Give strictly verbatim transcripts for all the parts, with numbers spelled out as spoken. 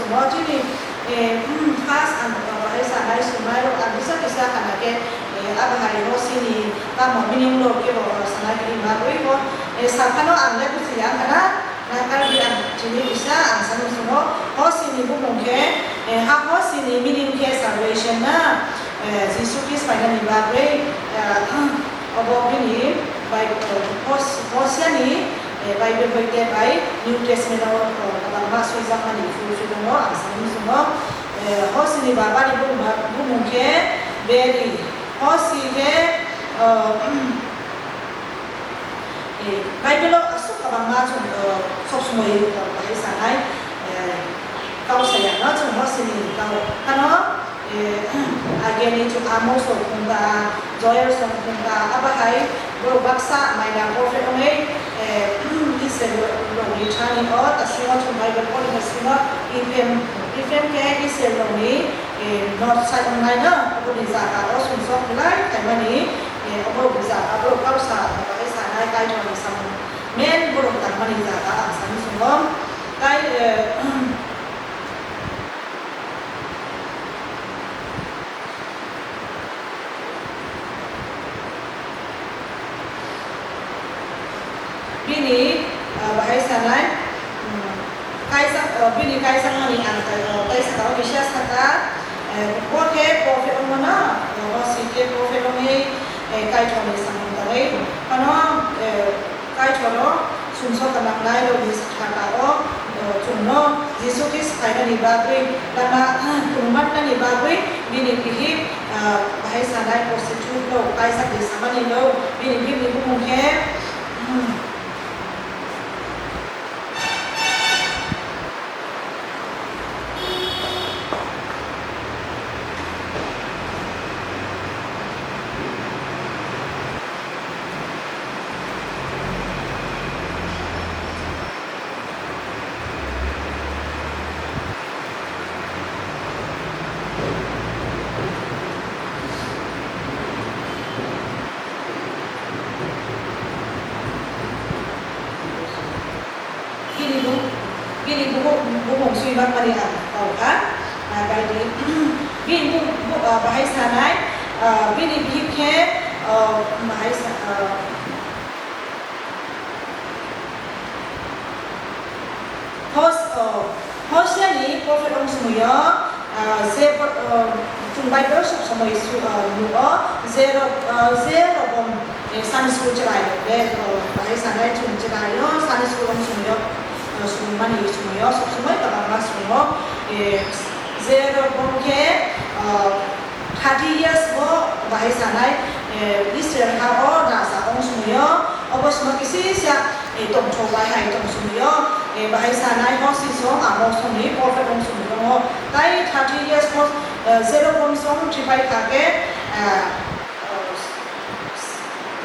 Maw, cih ni, eh, um, khas ang, uh, bahai sa nai sung nai lo, ang bisa bisa kha na ke, eh, a bahai lo si ni, ka maw meaning lo ke baw, uh, sa nai ke i ma lo i baw, eh, sa kha no ang le ku si yang kha na, na kal di ang cih ni bisa ang sa nu sung lo, ho si ni bu mung ke, eh, ha ho si ni meaning ke salvation na, eh, Jesus Christ pai na ni ba ke, eh, um, a baw ke ni, bai, uh, ho si, ho si ni, Eh, Bible hoihte pai, New Testament aw, eh, ka bangmah sui zang mani fulfill aw, ang sang sung aw. Eh, ho si ni baba ni bu mung, bu mung ke, very. Ho si ke, eh, eh, Bible aw, a suk ka bangmah cung, eh, sop sung aw, eh, bahai sa nai, eh, kau sa ya no, cung ho si ni kau. Kano, Eh, a gen ni cu Amos aw phung ta, Joel sung phung ta, a bahai, bro baksa, mai na prophet ong ei, eh, Israel lo, lo ni tha ni aw, ta sing aw cung Bible aw, ta sing aw, i phem, i phem ke Israel lo ni, eh, north side ong nai na, a bu ni za ka aw sung sok lai, kai ma ni, eh, a bu ni za ka, bro baksa, a bahai sa nai, kai thong ni sam, men, bro tang ma ni za ka, ang sang sung aw, kai, eh, Bini, ah, bahai sa nai, hmm, kaisak, ah, bini kaisak mani ang kai, ah, kaisak kau kisia saka, eh, bo ke prophet ong mana, ah, bo si ke prophet ong ei, eh, kai thong ni sang ong ta ei. Kano, eh, Kai thua lo, sum so ka nang lai lo ni sa tha ka aw, eh, cung no, Jesu Khrist pai na ni ba bui, lama, ah, tung mat na ni ba bui, mi ni pi hi, ah, bahai sa nai prostitute lo, kai sa ni sa ma ni lo, mi ni pi ni bu mung ke, hmm. Bini bu, bini bu, bu hong sui bang mani ang kau kha. Na kai di. Bini bu, bu, ah, bahai sa nai. Ah, bini bihip khe, ah, bahai sa, ah, Hos-, ah, Hosea ni prophet ong sung yo. Ah, ze, ah, cung Bible sop sung oi su, ah, nu o, Zero-, ah, Jeroboam, eh, Sunday school ci lai lo, eh, ah, bahai sa nai cung ci lai lo, Sunday school ong sung yo, ah, sung mani sung yo, sop sung oi ka bang ma sung lo, eh, Jeroboam ke, ah, thirty years bo, bahai sa nai, eh, Israel ha o, na sa ong sung yo, o bo sung ki si sia, eh, tong cho bai hai tong sung yo, eh, bahai sa nai ho si song, a mo sung ni, prophet ong sung yo, mo, tai thirty years mo, eh, Jeroboam song, ci bai ka ke, eh, eh,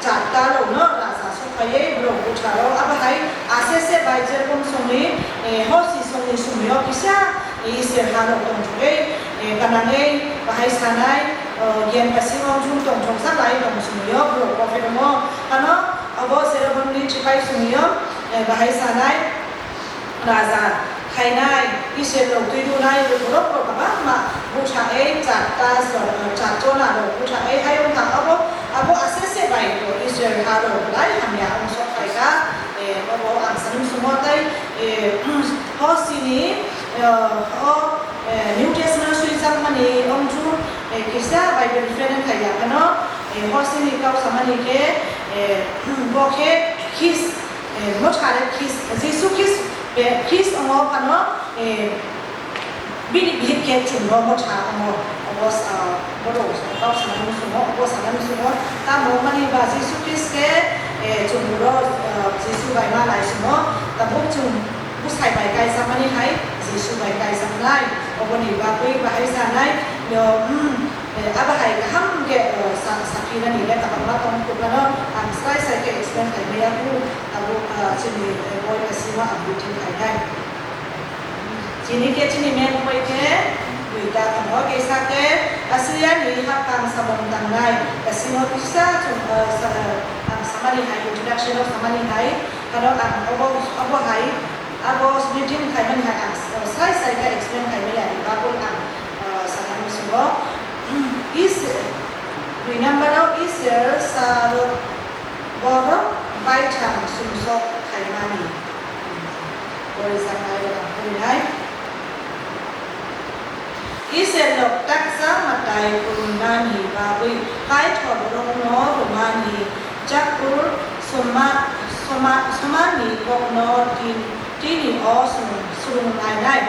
cat ta lo no, na sa song ka ye, lo ku cha lo, a bahai, a se se bai Jeroboam song ni, eh, ho si song ni sung yo, ki sia, eh, Israel ha lo tong cho ye, eh, ka nang ye, bahai sa nai, eh, gen ka si ngong chung tong cho sa lai tong sung yo, lo prophet mo, ka no, a bo Jeroboam ni ci bai sung yo, eh, bahai sa nai, Raza, khai nai, Israel lo tui du nai, lo lo lo ka bang ma, bu cha ei, cat ta, so, cat cho na lo, bu cha ei, hai ong ta, a bo, a bo a se se bai lo, Israel ha lo, lai ham ya ong sok bai ka, eh, a bo ang sa nung sung mo tai, eh, ho si ni, eh, ho, eh, New Testament sui sang mani ong chu, eh, ki sia Bible friend khai ya ka no, eh, ho si ni kau sa mani ke, eh, bo ke, his, Eh, mo cha le Khrist, Jesu Khrist, eh, Khrist ong aw pan aw, eh, bini bihip khe cung lo mo cha ong aw, ong aw sa, mo lo, kau sa na nu sung aw, ong aw sa na nu sung aw, ta mo mani ba Jesu Khrist khe, eh, cung lo, eh, Jesu bai ma lai sung aw, ta buk cung, buk sai bai kai sa mani hai, Jesu bai kai sa nai, ong aw ni ba kui ba hai sa nai, yo, hmm, Eh, a bahai ka ham ke, eh, sa, sa pi na ni le ka bang la tong kut la no, ang sai sai ke explain kai mei a ku, a bu, eh, ci ni, eh, boy ka si ma a bu tin kai nai. Ci ni ke ci ni men boy ke, lui ta ka mo ke sa ke, a si ya ni ha kang sa bong tang nai, ka si mo pi sa, cung, eh, sa, eh, ang sa ma ni hai, introduction of sa ma ni hai, ka no ang, a bo, a bo hai, a bo, meeting kai ma ni hai, ang, eh, sai sai ke explain kai Baithang sumsawk khaima ni. Boy zang nai lo ang pui nai. Israel lok taksa matai kurumna ni babui kaithawh rokno ruma ni jakkur soma soma soma ni kokno tin tini o sum sum nai nai.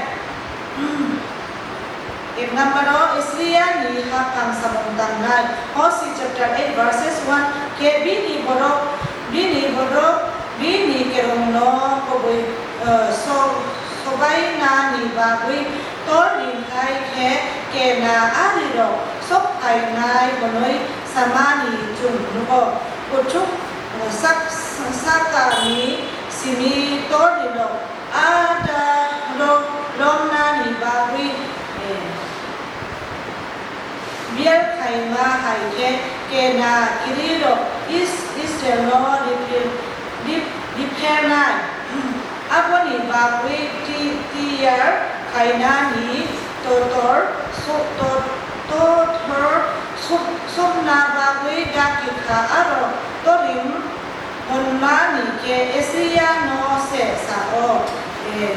Eknam baro Isaiah ni hapang samong tang nai. Hosea chapter eight verses one. Ke bini borok bini borok bini kerong no kobui eh, so sobai na ni bagui tor ni hai khe ke na ari rok sok hai nai bonoi sama ni chung nuko kuchuk eh, sak saka ni simi tor ni rok Ada rom rom na ni bagui eh, biar khaima hai khe ke na kiri rok is Israel no ripil rip ripel nai. Abo ni bagui ti tiar khaina ni totor so to totor sum sumna bagui dakikha aro torim Honma ni ke Isaiah no seh sa o. Eh,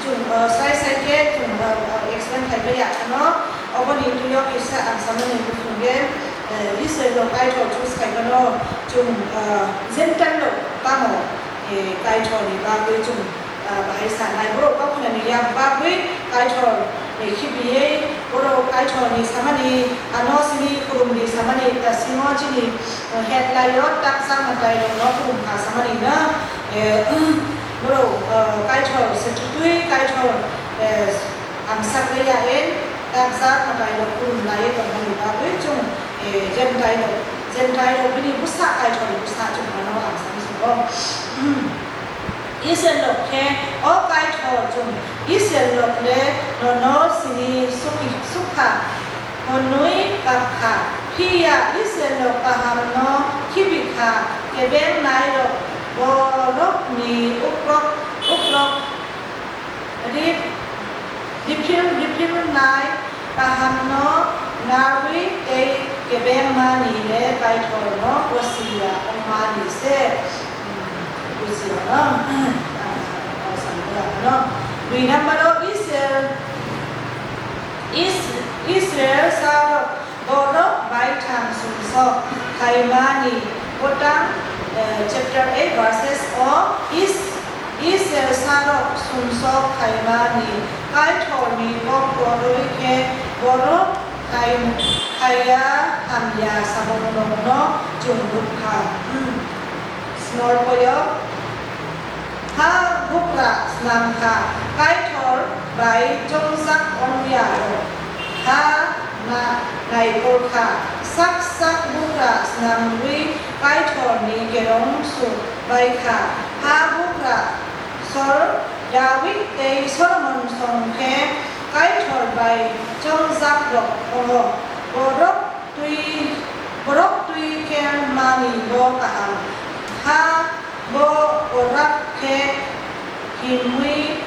chung eh, sai sai ke chung eh, eh, explain khai ba ya no. Obo ni tu yo kisa ang sama ni bu chung ke eh, Israel lo kai tho choose khai ba no. Chung eh, Gentile lo pa mo eh, kai tho ni ba kui chung Bahai sanai bro kau khuna ni yang bakui kai thor ni khibi ei bro kai thor ni samani ano sini kurum ni samani ta singo chini headline yo tak sang matai lo no kurum ka samani na bro kai thor setutui kai thor ang sak le ya en tak sang matai lo kurum lai tong ni bakui chung Gentile lo Gentile lo bini busa kai thor busa chung ano ang sami sungkong Israel lok khe o kai thor chung Israel lok le nono sini sukha honui kapkha phiya Israel lok paham no khibikha kebeng nai lok borok ni ukrok ukrok rip ripil ripil nai Paham no nawi tei kebeng mani le paithor no wasia ong mani se. Wasia no. Wi number no Israel Is Israel sarok borok bai thang sumsok khaimani botang chapter eight verses o Is Israel sarok sumsok khaimani kaithorni kok boroi khe borok khai khaiya hamya samung nokno chungruk kha. Small poyo ha bukra snam kha kaithor bai chongsak ongya ro ha na naikol kha sak sak bukra snam wi kaithorni kerong su bai kha ha bukra Sor David tei Solomon song khe kaithor bai chongjak rok oro borok tui borok tui kel mani bo kaham ha bo orak khe himwi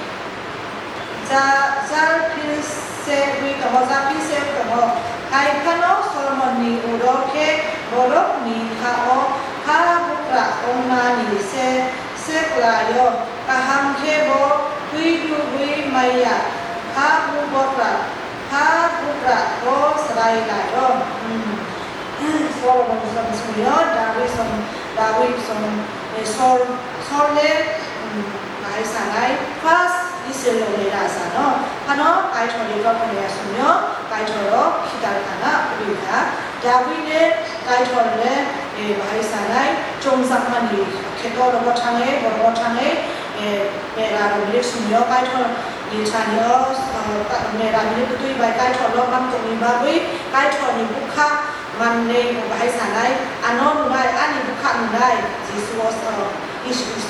ja jar phil se wi tongo ja phil se tongo hai phano Solomon ni uro khe borok ni kha o ha bukra ong mani se se klaio. Kaham khe bo tui tubui maya ha bubok ra ha bukra bo srai lai ro. Solomon song sungyo David song David song Sol Sol le bahai sanai first Israel lo le ra sa no. Hano kaithor le ro kone ya sungyo kaithor ro khitar kana uri ka David le kaithor le bahai sanai chongsak mani kheto ro bo thang e bo ro bo thang e Mera ro milik sumyo kaithor ni chanio mera milik tui bai kaithor lo bang tong ni bagui kaithor ni bukha man nei bahai sanai ano nunai ani bukha nunai Jisu o is is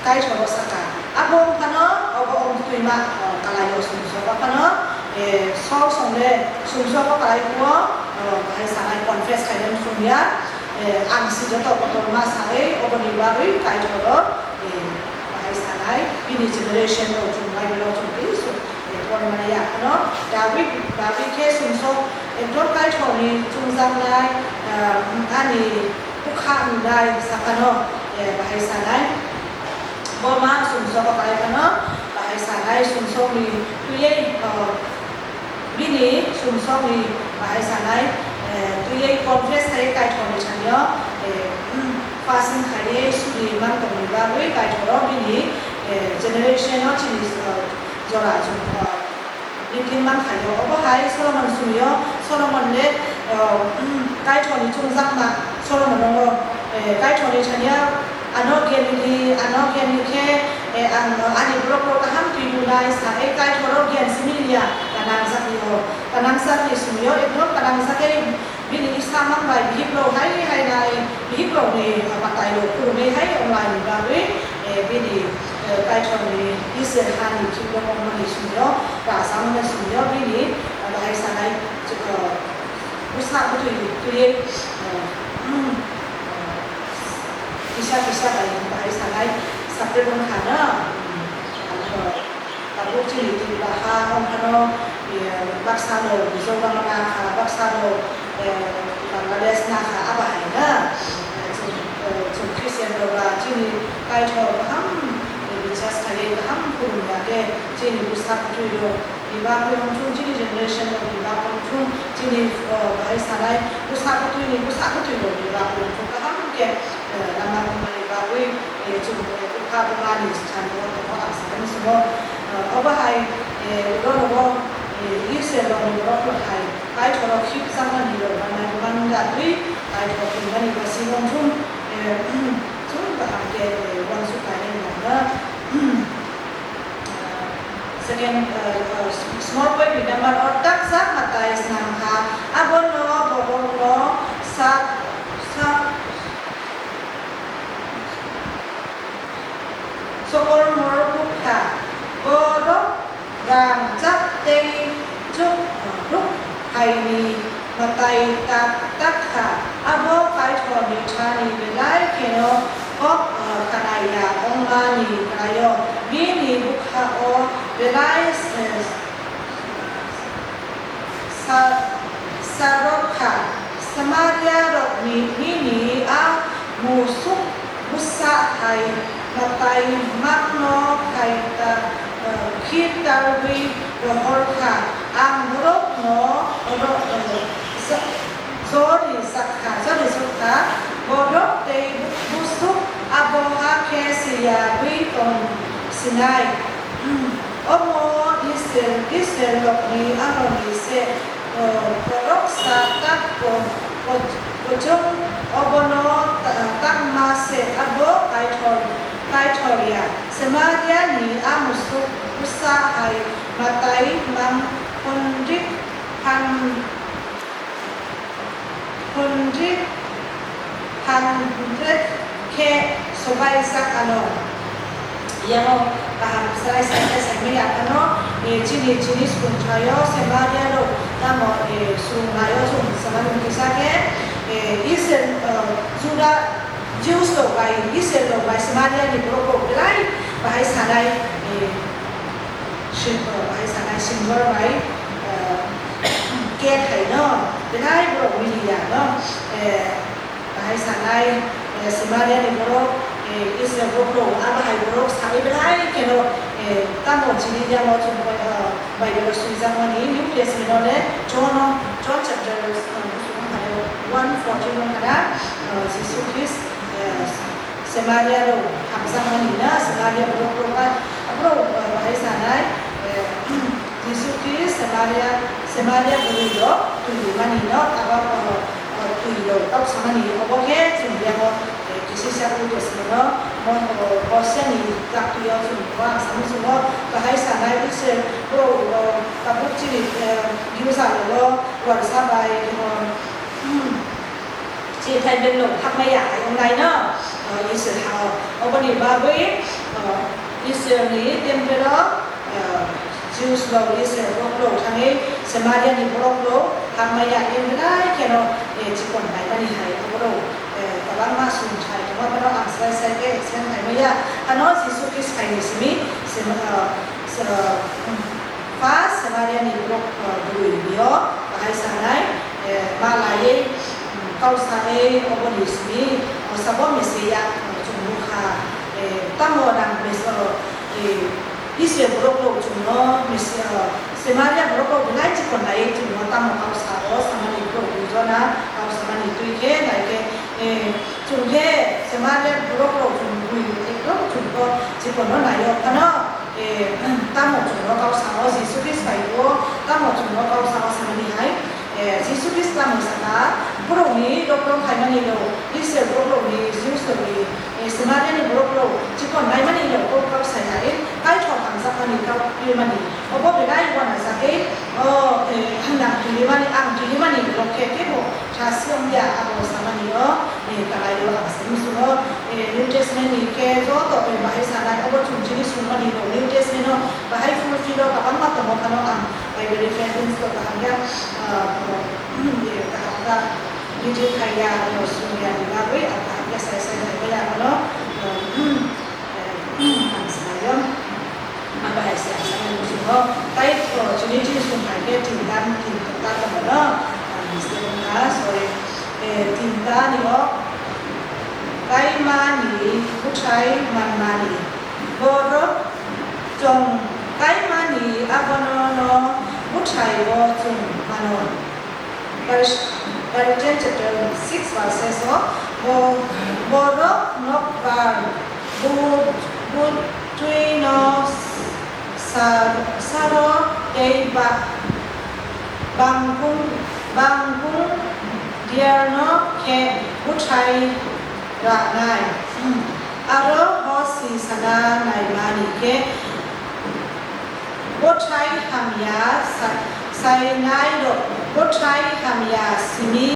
kaithor o saka abo phano obo ong tui ma kalayo sumso ba phano sol song le sumso ba kalai kuo bahai sanai confess kaidem sumya ang si joto botol ma sanai obo ni bagui kaithor o Bahai sanai bini generation lo chung lai lo chung pi su pon maya no David David khe sumsok ekdom kaithor ni chungjang nai ani bukha ni nai sakano Eh, bahai sanai. Boma sumsok a pai kano, bahai sanai sumsok ni tuye, eh, bini sumsok ni bahai sanai, eh, tuye confess kai kai thon ni chanyo, eh, mm, fasting kai ye sudi mang tong ni ba wi kai thon bini, eh, generation no chini, eh, zora chung, eh, Nitin man khayo, obo hai Solomon sumyo, Solomon le, eh, kai thoni chung zang ma, Solomon ong, eh, kai thoni chania, ano gen ni, ano gen ni ke, eh, ang, ani blok blok kaham tui du nai sa, eh, kai thoro gen similia, kanang zak yo, kanang zak ni sumyo, eh, blok kanang zak eh, Bini i sa mang lai bihik lo hai, hai lai bihik lo ni, a, patai lo kuru mei hai ong lai ni ba wi, eh, bini, eh, kai thon ni i se ha ni kim lo ong ni sumyo, ra sang ni sumyo, bini, a, ba hai sa lai, cik, eh, usa bu tui, tui, eh, mm, eh, kisa, kisa lai, ba hai sa lai, sa pre ong ha na, mm, eh, Tabuk ci ni ti ba ha hong kano, baksa lo, Mizo bang na kha, baksa lo, Bangladesh na kha, a ba hai na. Cung, cung Christian lo ba, ci ni kai tho ka ham, bi chas kha ye ka ham kum ya ke, ci ni bu sa ka tui lo, bi ba ku yong cung, ci ni generation lo, bi ba ku yong cung, ci ni, ba hai sa lai, bu sa ka tui ni, bu sa ka tui lo, bi ba ku yong cung ka ham ke, nama kum ma ni ba wi, eh, cung, eh, kha ba ma ni sa ni ba ko a sa ni so, eh, a ba hai, eh, lo lo, eh, i se lo ni lo ko hai, kai tho lo khip sang ma ni lo, ba na man ga tui, kai tho khip ma ni ba si lo cung, eh, cung ba ha ke, eh, wan su kai ni lo na. Second, uh, uh, small point, number or tak sa matai sang ha. Abon no, bobon no, sa, sa, sokol mor bukha. Bodo, rang, cak, tei, cuk, ruk, hai ni. Matai tak tak kha, a bo kai tho ni tha ni belai keno, kok, eh, kanai ya ong ma ni kanayo, mi ni bukha o belai, eh, sa, sarok kha, Samaria rok ni, mi ni a musuk busa hai matai mak no khai ta, eh, khit tar wi rohor kha, ang rok no, rok, eh, sa, Zori sakha, zori sakha, bodok tei busuk, aboha khe siya bui tong sinai. Omo Israel, Israel lok ni amo ni se, eh, bodok sa tak ko, ko, kojong obono ta, tak ma se abo kai thol, kai thol ya. Samaria ni amusuk, usa hai matai mang kondit pan Hundred, hundred khe sobai sak ano. Yang o, paham sai sai khe sai maya ano, eh, cini, cini sung chayo, Samaria lo, tamo, eh, sung layo, sung saman kisa khe, eh, Israel, eh, Judah, Jews lo bai, Israel lo bai, Samaria ni bro bro, belai, bahai sanai, eh, Sim, eh, bahai sanai, sim bro bai, eh, Ket hai no, belai borok media no, eh, bahai sanai, eh, Samaria ni borok, eh, Israel borok rok, a bahai borok sanai belai keno, eh, tamo chini dia mo chung, eh, Bible sui jang mani, New Testament no le, John no, John chapter, eh, one fourteen no kada, eh, Jisu Christ, eh, Samaria lo hamsang mani na, Samaria lo lo ka, abro, eh, bahai sanai, eh, Jisu Christ Samaria, Samaria buri lo, tui mani no, aba, eh, eh, tui lo, tau samani, obo ke, sing dia mo, eh, kisi sia ku dia sing no, mo, eh, mo sia ni, tak tui yo, sing ko, hamsang sing no, bahai sanai, Israel lo, lo, kabuk chini, eh, Giusa lo, lo, lo, sabai, eh, hmm. Ci thai ben lo hak maya ai ong lai no. Israel ha o bani ba bui Israel ni temple lo Jews lo Israel lo lo thang e Samaria ni lo lo hak maya in lai keno ci kon lai bani hai lo lo tabang ma sun thai lo ma lo ang sai sai ke sen hai maya ano Jisu Christ hai ni simi sem First Samaria ni lo bui ni o bahai sanai ma lai Kau sa ei obo ni simi, o sabo Mesia, o cung Tamo dang Mes-, eh, Israel bulok lo cung no, Mes-, eh, Samaria bulok lo bilai ci kon lai cung no, tamo kausa o, samani ko, Jona kausa mani tui ke, lai ke, eh, cung ke, Samaria bulok lo cung, bui, eh, lo cung ko, ci kon no, lai o, kano, eh, tamo cung no, kausa o, Jesu Khrist pai ko, tamo cung no, kausa o, samani hai. Eh, Jesu Khrist tamo saka, bulok ni, bulok lo khai mani lo, Israel bulok lo ni, Jews lo ni, eh, Samaria ni bulok lo, ci kon lai mani lo, ko kau sai lai, kai thok ang sak mani kau pil mani. O bo be lai wan a sak e, o, eh, ang nang pil mani, ang pil mani lo ke ke bo, tha siang ya a bo sa mani o, eh, ka lai lo ang sa musu o, eh, New Testament ni ke zo to, eh, bahai sa lai, o bo chung ci ni sung mani lo, New Testament o, bahai fulfill o, ka bang ma to mo ka lo ang, Bible reference to ka hang ya, eh, ko, eh, ka hang ka, Meeting khai ya, no, sung ya, di ba, wei, a, a, ya, sai, sai, sai, ya, no, eh, ang sai, yo. Apa, sai, sai, sai, no, sung, no. Tai, oh, Trinity sung khai ke, ting tam, ting tam, tam, no. Ah, mistake na, sorry. Eh, ting tam, ni, oh. Tai ma ni, bu chai, man ma ni. Bo ro, jong, tai ma ni, a, bo no, no, bu chai, bo, jong, ma no. Galatians chapter six verses o, bo, bo ro nok bar, bu, bu tui no sa, sa ro dei ba, bang kung, bang kung diar no ke bu chai ra nai. Aro ho si sana nai mani ke, bo chai ham ya sa, sai nai do, bo chai ham ya simi.